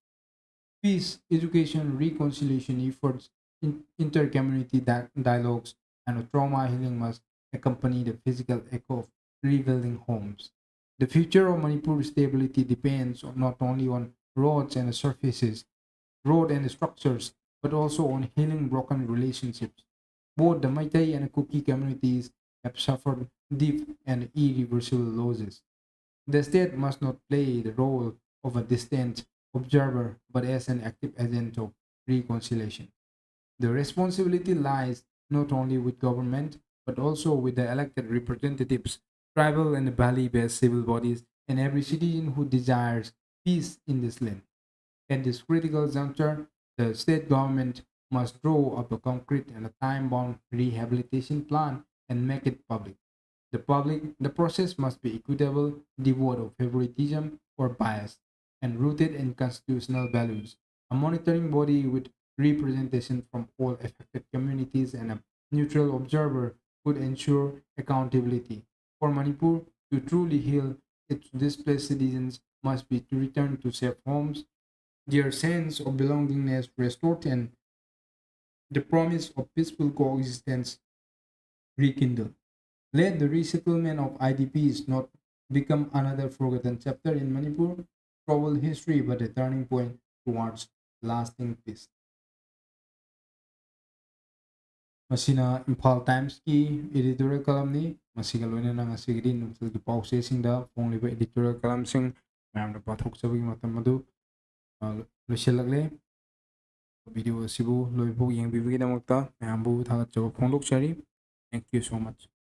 Peace, education, reconciliation efforts, in- inter-community di- dialogues, and trauma healing must accompany the physical echo of rebuilding homes. The future of Manipur stability depends on, not only on roads and surfaces, road and structures, but also on healing broken relationships. Both the Meitei and Kuki communities have suffered deep and irreversible losses. The state must not play the role of a distant observer, but as an active agent of reconciliation. The responsibility lies not only with government, but also with the elected representatives, tribal and valley-based civil bodies, and every citizen who desires peace in this land. At this critical juncture, the state government must draw up a concrete and a time-bound rehabilitation plan and make it public. The public, the process must be equitable, devoid of favoritism or bias, and rooted in constitutional values. A monitoring body with representation from all affected communities and a neutral observer could ensure accountability. For Manipur to truly heal, its displaced citizens must be returned to safe homes, their sense of belongingness restored, and the promise of peaceful coexistence rekindled. Let the resettlement of I D Ps not become another forgotten chapter in Manipur troubled history, but a turning point towards lasting peace. ꯃꯁꯤꯅ Imphal ꯇꯥꯏꯝꯁꯀꯤ editorial columnꯅꯤ꯫ ꯃꯁꯤꯒ ꯂꯣꯏꯅꯅ ꯉꯁꯤꯒꯤꯗꯤ ꯅꯨꯡꯊꯤꯜꯒꯤ ꯄꯥꯎꯆꯦꯁꯤꯡꯗ ꯐꯣꯡꯂꯤꯕ editorial columnꯁꯤꯡ ꯃꯌꯥꯝꯅ ꯄꯥꯊꯣꯛꯆꯕꯒꯤ ꯃꯇꯝ ꯑꯗꯨ, ꯑ, ꯂꯣꯏꯁꯤꯜꯂꯛꯂꯦ꯫ Video ꯑꯁꯤꯕꯨ ꯂꯣꯏꯐꯥꯎ ꯌꯦꯡꯕꯤꯕꯒꯤꯗꯃꯛꯇ ꯃꯌꯥꯝꯕꯨ ꯊꯥꯒꯠꯆꯕ ꯐꯣꯡꯗꯣꯛꯆꯔꯤ꯫ Thank you so much.